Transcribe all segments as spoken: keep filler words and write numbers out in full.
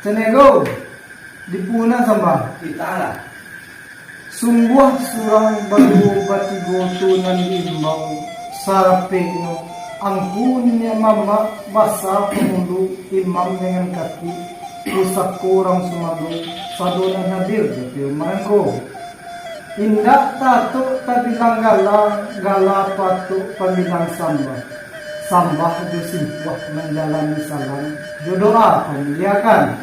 Sanego, di puhunan sambah. Kitalah. Sungguah surang baduo batigo tu nan diimbau, sarapeknyo, angku niniak mamak, basa pangulu, imam dangan katik, pusako urang sumando, sado nan hadir di marangko. Indak tatuak tabilang gala, gala patuak pambilang sambah. Sambah jo simpuah manjalani salam, jo doa pamuliakan.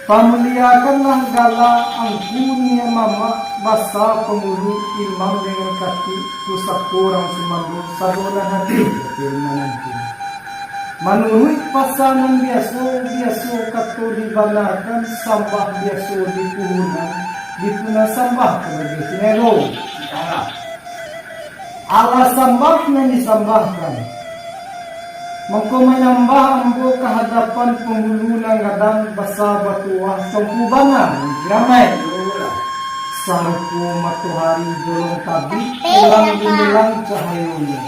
Pamuliakanlah gala angku niniak mamak, basa pangulu, imam dangan katik, pusako urang sumando, sado nan hadir di manangko. Manuruik pasanan biaso, biaso kato dibanakan, sambah biaso di puhunan, di puhunan sambah kabake sanego. Alah sambah nan disambahkan, mangko manyambah ambo ka hadapan pangulu nan gadang basa batuah, Tuanku bana nan kiramaik. Sarupo matoari jolong tabik, terang gimilang cahayonyo.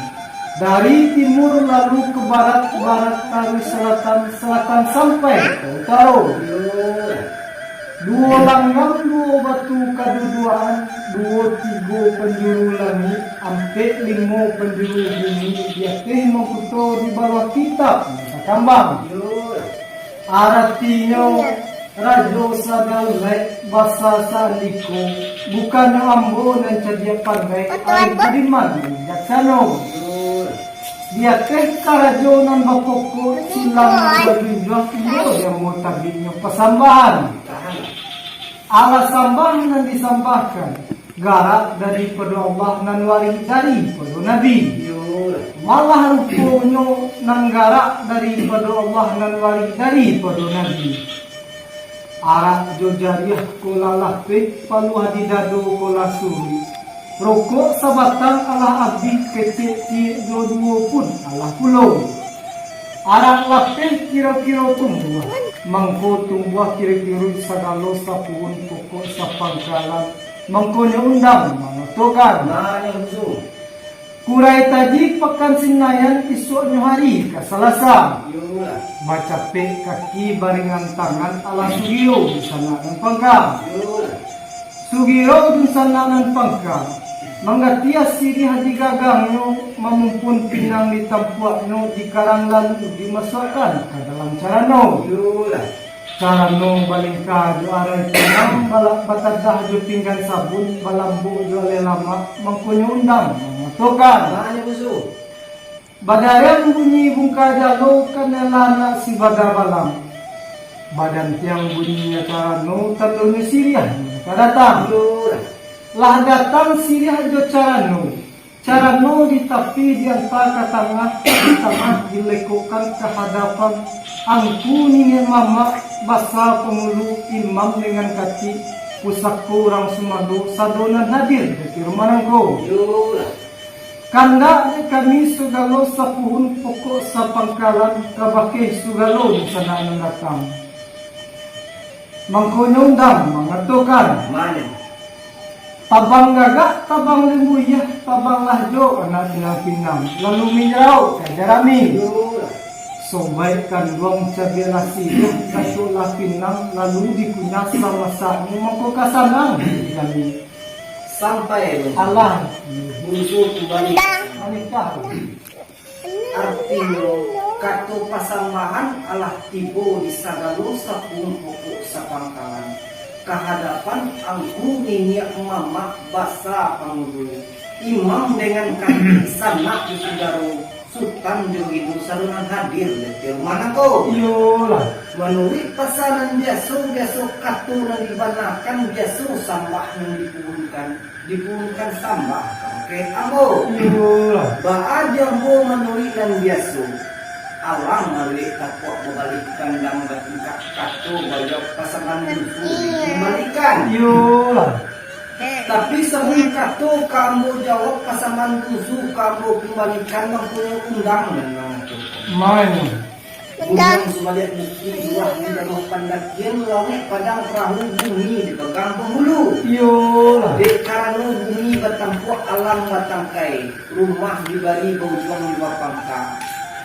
Dari timur lalu ka barat, barat taruih salatan, salatan sampai ka utaro. Duo langgam duo batu kaduduaan, duo tigo panjuru langik, ampek limo panjuru bumi, di ateh mangkuto, di bawah kitab nan takambang. Aratinyo, Rajo Sadalaik, basa saandiko, bukannyo ambo nan cadiak pandai, alim budiman nan bijaksano. Di ateh karajo nan bapokok, silang nan bajunjuang, iyo di ambo tabiknyo pasambahan. Alah sambah nan disambahkan, garak daripado Allah nan warih daripado Nabi. Malah ruponyo nan garak daripado Allah nan warih daripado Nabi. Arak jo jariah ko lah lapeh, paluah di dado ko lah suruik. Rokok sabatang alah abih, kecek ciek jo duo pun alah pulo. Arak lapeh kiro-kiro tumbuah, mangko tumbuah kiro-kiro sagalo sapuhun pokok sapangkalan, mangkonyo undang mangatokan. Kurai taji pakan Sinayan, isuaknyo hari ka Salasa. Bacapek kaki baringan tangan, alah sugiro dunsanak nan pangka. Sugiro dunsanak nan pangka, manggatiah siriah di gagangnyo, mamumpun pinang di tampuaknyo, dikarang lalu dimasuakkan ka dalam carano. Carano balingka jo arai pinang, balak batadah jo pinggan sabun, balambok jo alai lamak, mangkonyo undang mangatokan. Badariang bunyi bungka jalo, kanai lah anak si bada balam. Badantiang bunyinyo carano, tandonyo siriah ka datang. Lah datang siriah jo carano. Carano di tapi dianta ka tangah, di tangah dilekokkan ka hadapan angku niniak mamak, basa pangulu, imam dangan katik, pusako urang sumando, sado nan hadir di rumah nangko. Kandak dek kami sagalo sapuhun pokok sapangkalan, kabake sagalo dunsanak nan datang. Mangkonyo undang mangatokan. Tabang gagak, tabang limbuiah, tabanglah jo anak pinang-pinang, lalu minjarauk ka jarami. Sobaik kanduang cabiak lasih, katuaklah pinang, lalu dikunyah samasaknyo, mangko ka sanang di kami. Sampai alah, bunsua kumbali. Manikah. Artinyo, kato pasambahan alah tibo di sagalo sapuhun pokok sapangkalan, ka hadapan angku niniak mamak, basa pangulu, imam dangan katik, sanak jo sudaro, sutan jo indu, sado nan hadir di rumah nangko. Iyolah. Manuruik pasanan biaso, biaso kato nan dibanakan, biaso sambah nan dipuhunkan. Dipuhunkan sambah kabake ambo. Iyolah. Baa jo ambo manuruik nan biaso. Alang marulik tapuak babalik, pandang batingkak, kato bajawab pasambahan dunsu dikumbalikan. Iyolah. Tapi sabalun kato ka ambo jawab, pasambahan dunsu ka ambo kumbalikan, mangkonyo undang nan mangatokan. Mano? Gunung sumaliak, bukik juah di daruah pandakian, lauik padang perahu, bumi dipagang pangulu. Iyolah. Dek karano bumi batampuak, alam batangkai, rumah dibari baujuang di bapangka.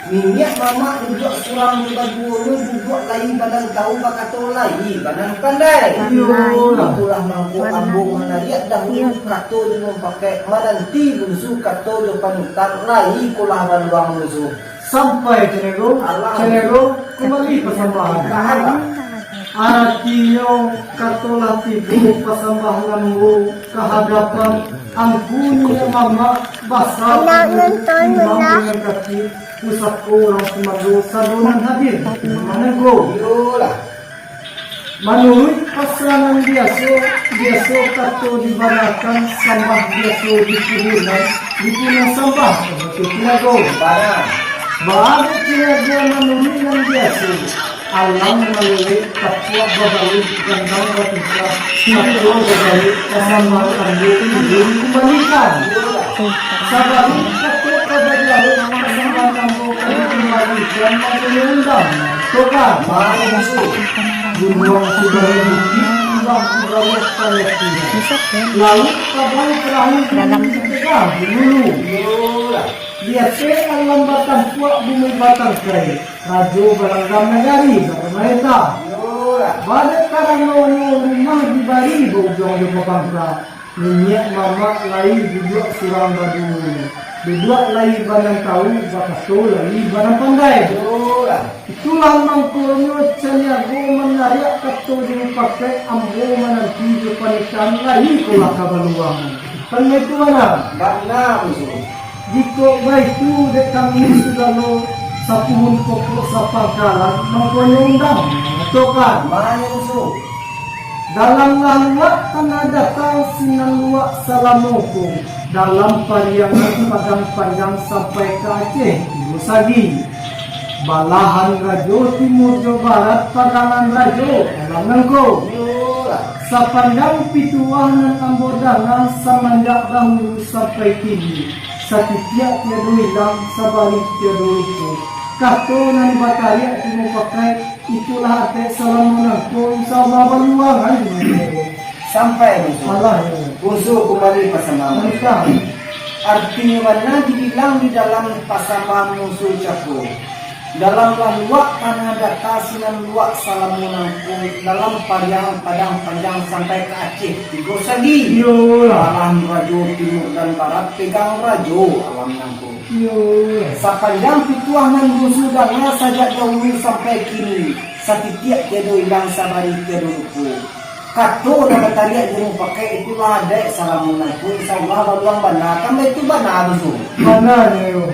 Niniak mamak duduak surang jo baduo, duduak lai banan tahu bakato lai banan pandai. Iyo. Itulah mangko ambo manariak dahulu kato jo mupakaik, mananti bunsu kato jo panutan, lai kolah baluang bunsu. Sampai, Cinegoro. Alah. Cinegoro, kumbali pasambahan. Tahanlah. Aratinyo, kato lah tibo pasambahan ambo ka hadapan Angku Niniak Mamak, basa imam dengan kaki, pusako urang sumago, sado nan hadir. Manangko. Iyolah. Manuruik pasanan biaso, biaso kato dibanakan, sambah biaso dipuhunan, dipuhunan sambah, itu Cinegoro. Bana. Bana Cinegoro manuruik nan biaso. Alam malelek, tapuak babaluik, gandang batingkah, tapuak babaluik, pasambahan ambo ulun kumbalikan. Sabalun kato ka bajawek, pasambahan ambo ka dikumbalikan, mangkonyo undang. Tokan. Mangkonyo. Gunuang Sibareh Bukik, Imbah Sibareh Payaki. Lauik Padang Perahu, Bukik Tegah di hulu. Di ateh alam batampuak, bumi batangkai. Rajo balanggam, nagari bapamarentah. Iyolah. Bana karanonyo rumah dibari baujuang jo pabangka. Niniak mamak lai duduak surang baduo. Duduak lai banan tahu, bakato lai banan pandai. Iyolah. Itulah mangkonyo Cinegoro manariak kato jo mupakaik, ambo mananti jo panikan, lai kolah ka baluang. Kan baitu bana? Bana, Bunsu. Jikok baitu, dek kami sagalo sapuhun pokok sapangkalan, mangkonyo undang, Tokan. Mano, Bunsu? Dalam laluak tanah data, sinan luak salamo ko, dalam pariangan Padang Panjang sampai ka Aceh Tigo Sagi. Balahan rajo timur jo barat, pagangan rajo alam nangko. Iyolah. Sapanjang pituah nan ambo danga, samanjak dahulu sampai kini, satitiak tiado ilang, sabarih tiado lupo. Kato nan batariak di mupakaik, itulah adaik salamo nangko, insya Allah baluang, ai. Sampai, Bunsu. Alah, yo. Bunsu kumbali pasambahan. Mantap. Artinyo bana dibilang di dalam pasambahan Bunsu cako. Dalam laluak tanah data, sinan luak salamo nangko, dalam pariangan Padang Panjang sampai ka Aceh Tigo Sagi. Iyolah. Balahan rajo timur dan barat, pegang rajo alam nangko. Iyolah. Sapanjang pituah nan Bunsu danga sajak dahulu sampai kini, satitiak tiado ilang, sabarih tiado lupo. Kato nan batariak di mupakaik, itulah adaik salamo nangko, insya Allah baluang bana. Kan baitu bana, Bunsu? Bana, yo.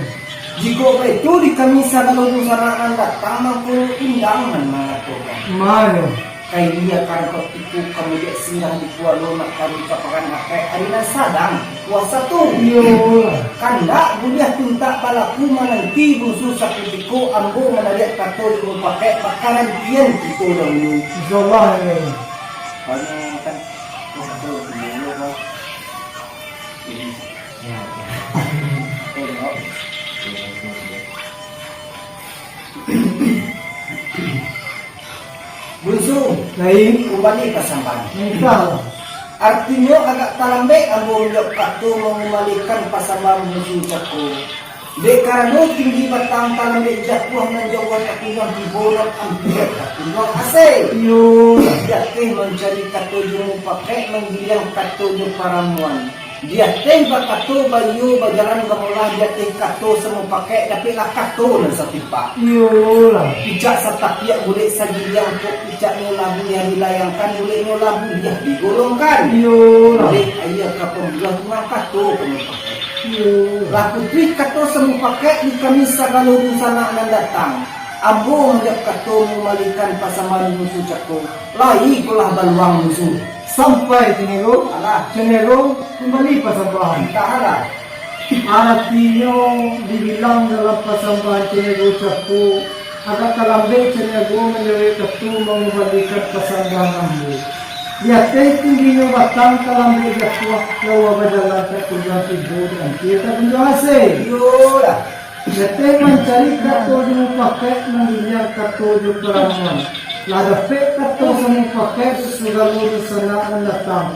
Jikok baitu, di kami sagalo dunsanak nan datang, mangko undang nan mangatokan. Mano? Kailia karangkot iko ka mudiak singgah di kualo, nak taruih ka pakan akai ari nan sadang puasa tu. Iyolah. Kandak buliah tuntak balaku, mananti Bunsu sakutiko, ambo manariak kato di mupakaik, pakarantian kito dahulu. Insya Allah, yo. Banyak kan. Bunsu, lai kumbali pasambahan. Entah. Artinyo agak talambek ambo manjawab kato mangumbalikan pasambahan Bunsu cako. Dek karano tinggi batang talambek jatuah, nan jauah takunjuang tibo, nan ampia takunjuang ase. Iyo. Di ateh mancari kato jo mupakaik, manggiliang kato jo paramuan. Di ateh bakato baiyo, bajalan bamolah, di ateh kato samupakaik, dapeklah kato nan satipak. Iyolah. Picak satapiak bulek sagiliang, kok picaknyo lah buliah dilayangkan, buleknyo lah buliah digolongkan. Iyolah. Bulek aia ka pambuah tu mah kato ka mupakaik. Iyolah. Lah putuih kato samupakaik di kami sagalo dunsanak nan datang. Ambo manjawab kato mangumbalikan pasambahan Bunsu cako. Lai kolah baluang Bunsu. Sampai Cinegoro. Alah. Cinegoro kumbali pasambahan. Tahanlah. Aratinyo dibilang dalam pasambahan Cinegoro cako, agak talambek Cinegoro manjawek kato mangumbalikan pasambahan ambo. Di ateh tingginyo batang talambek jatuah, lawa bajalan takunjuang tibo, di ampia takunjuang ase. Iyolah. Di ateh mancari kato jo mupakaik, manggiliang kato jo paramuan. Lah dapek kato samupakaik, sagalo dunsanak nan datang.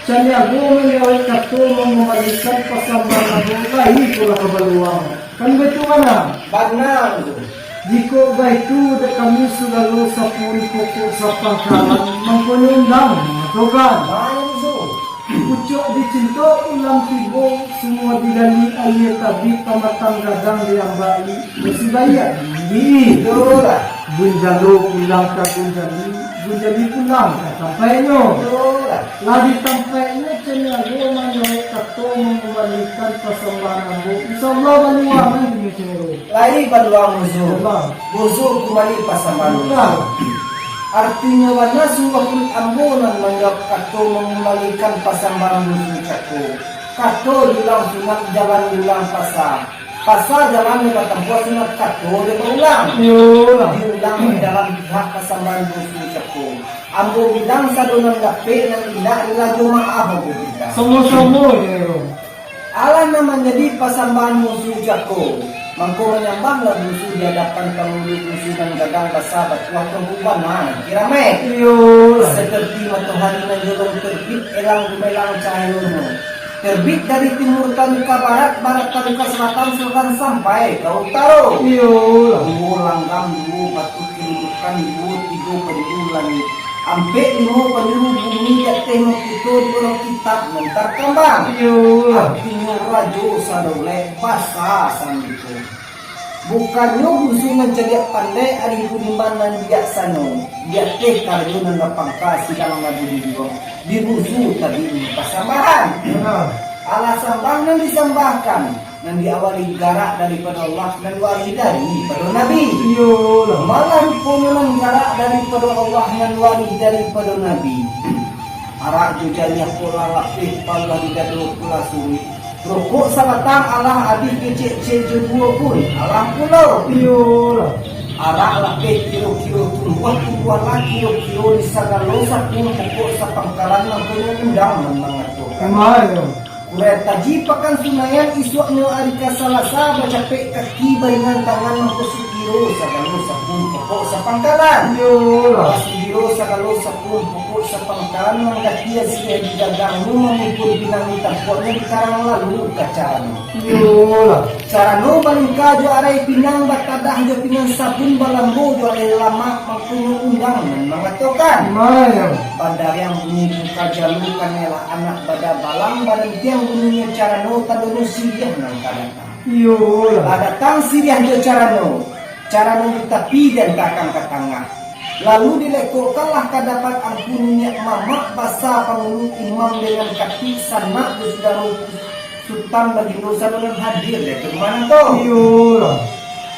Cinegoro manjawek kato mangumbalikan pasambahan ambo, lai kolah ka baluang. Kan baitu bana? Bana, Bos. Jikok baitu, dek kami sagalo sapuluah pokok sapangkalan, mangkonyo undang, mangatokan. Bana, Bos. Pucuak dicinto ulam tibo, sumua digali aia tabik, pamatang gadang diambak-i, basi baiak di. Itulah. Bun jalo pulang ka bun jali, bun jali pulang ka tampaiknyo. Itulah. Lah di tampaiknyo, Caniago manyauik kato mangumbalikan pasambahan ambo. Insya Allah baluang nan kini, Caniago. Lai baluang, Bos. Baluang. Bos, kumbali pasambahan. Baluang. Artinyo bana sungguah pun ambo nan manjawab kato mangumbalikan pasambahan Bos Cako. Kato diulang sunat, jalan diulang pasa. Pasa jalan nan batampuah, sunat kato nan baulang. Iyolah. Diulang dalam pihak pasambahan Bos Cako. Ambo bilang sado nan dapek, nan indak dilajo maaf ambo minta. Samo-samo je, Ro. Alah nan manjadi pasambahan Bos Cako. Mangko manyambahlah Bos di hadapan pangulu Bos nan gadang basa batuah, tunggu bana nan kiramai. Iyolah. Seperti matohari nan jolong terbit, elang gumelang cahayonyo. Terbit dari timur taruih ka barat, barat taruih ka selatan, selatan sampai ka utaro. Iyolah. Duo langgam, duo batu kedudukan, duo tigo panjuru langik, ampek limo panjuru bumi, di ateh mangkuto di urang kitab nan tarkambang. Iyolah. Artinyo rajo sadaulek, basa sandiko. Bukannyo Bos nan cadiak pandai, ari budiman nan bijaksano, di ateh karajo nan bapangka, sidang nan budi juo, di Bos tadi pasambahan. Nah. Alah sambah nan disambahkan, nan diawali garak daripado Allah, nan wari daripado Nabi. Iyolah. Malah ruponyo nan garak daripado Allah, nan wari daripado Nabi. Arak jo jariah polah lapeh, paluah di dado polah suruik. Rokok sabatang alah abih, kecek-kecek jo duo pun alah pulo. Iyolah. Arak lapeh kiro-kiro, tumbuah-tumbuahlah kiro-kiro, di sagalo sapuluah pokok sapangkalan, mangkonyo undang nan mangatokan. Aman. Kurai taji pakan sunayan, isuaknyo ari ka Salasa, bacapek kaki baringan tangan, mangko sukiro sagalo sapuluah pokok sapangkalan. Iyolah. Sukiro sagalo sapuluah pokok sapangkalan, manggatia siriah di gagangnyo, mamimpun pinang di tampuaknyo, dikarang lalu ka carano. Iyolah. Carano balingka jo arai pinang, batadah jo pinang sabun, balambo jo arai lamak, mangkonyo undang nan mangatokan. Iyolah. Badariang bunyi buka jalu, kanailah anak bada balang, barantiang bunyinyo carano, tandonyo siriah nan ka datang. Iyolah. Lah datang siriah jo carano, carano di tapi diantakan ka tangah. Lalu dilekokkanlah ka dapan angku niniak mamak, basa pangulu, imam dengan katik, sanak jo sudaro, sutan bagindo, sado nan hadir di rumah tu. Iyolah.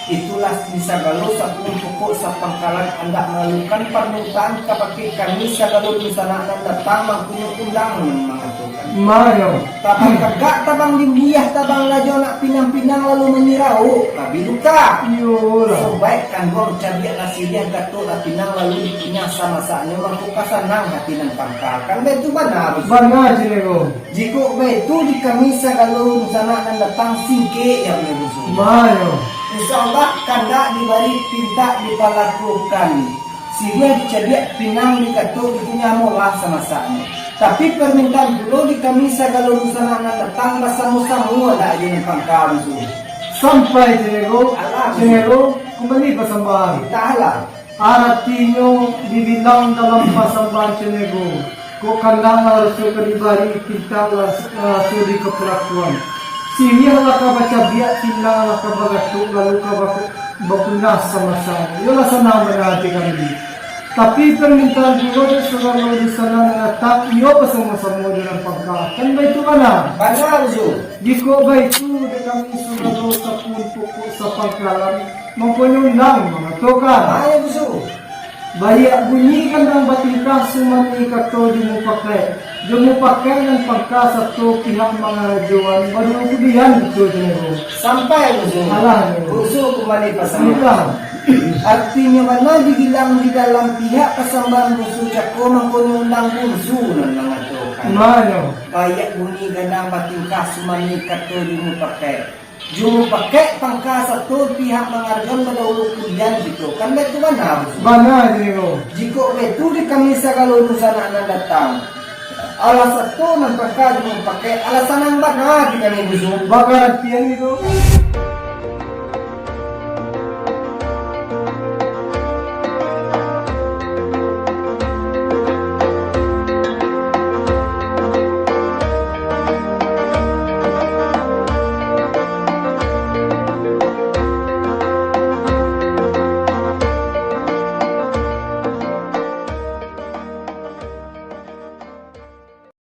Itulah di sagalo sapuluah pokok sapangkalan andak malalukan parmintaan kabake kami sagalo dunsanak nan datang, mangkonyo undang nan mangatokan. Mayo. Tabang tagak, tabang dimbuliah, tabang rajo nak pinang-pinang, lalu manyirau ka biluka. Iyolah. Sobaik kanduang cabiak lah siriah, gatok lah pinang, lalu dikunyah samasaknyo, mangko ka sanang hati nan pangka. Kan baitu bana, Bos? Bana, Caniago. Jikok baitu, di kami sagalo dunsanak nan datang, singkek yo, Bos. Mayo. Insya Allah, kandak dibari, pintak dipalakukan. Siriah dicabiak, pinang digatok, dikunyah, molah samasaknyo. Tapi parmintaan pulo di kami sagalo dunsanak nan datang, basamo-samo andak jo nan pangka, Bos. Sampai, Caniago. Alah, Bos. Caniago, kumbali pasambahan. Pitahlah. Aratinyo dibilang dalam pasambahan Caniago, kok kandak lah raso ka dibari, pintak lah raso di kapalakuan. Siriah lah ka bacabiak, pinang lah ka bagatok, lalu ka baku-, bakunyah samasaknyo. Iyolah, sanang bana ati kami. Tapi parmintaan pulo dek sagalo dunsanak nan datang, iyo basamo-samo jo nan pangka. Kan baitu bana? Bana, Bos. Jikok baitu, dek kami sagalo sapuluah pokok sapangkalan, mangkonyo undang mangatokan. Ayo, Bos. Baiak bunyi gandang batingkah, sumani kato jo mupakaik. Jo mupakaik nan pangka sato pihak mangarajoan, baduo kudian kito jo. Sampai, Bos. Alah, Bos. Bos, kumbali pasambahan. Artinyo bana dibilang di dalam pihak pasambahan Bos Cako, mangkonyo undang Bos nan mangatokan. Mayo. Baiak bunyi gandang batingkah, sumani kato jo mupakaik. Jo mupakaik pangka sato pihak mangarajoan, badaulu kudian kito. Kan baitu bana, Bos? Bana, Caniago. Jikok baitu, di kami sagalo dunsanak nan datang, alah sato nan pangka jo mupakaik, alah sanang bana di kami, Bos. Bagaratian kito.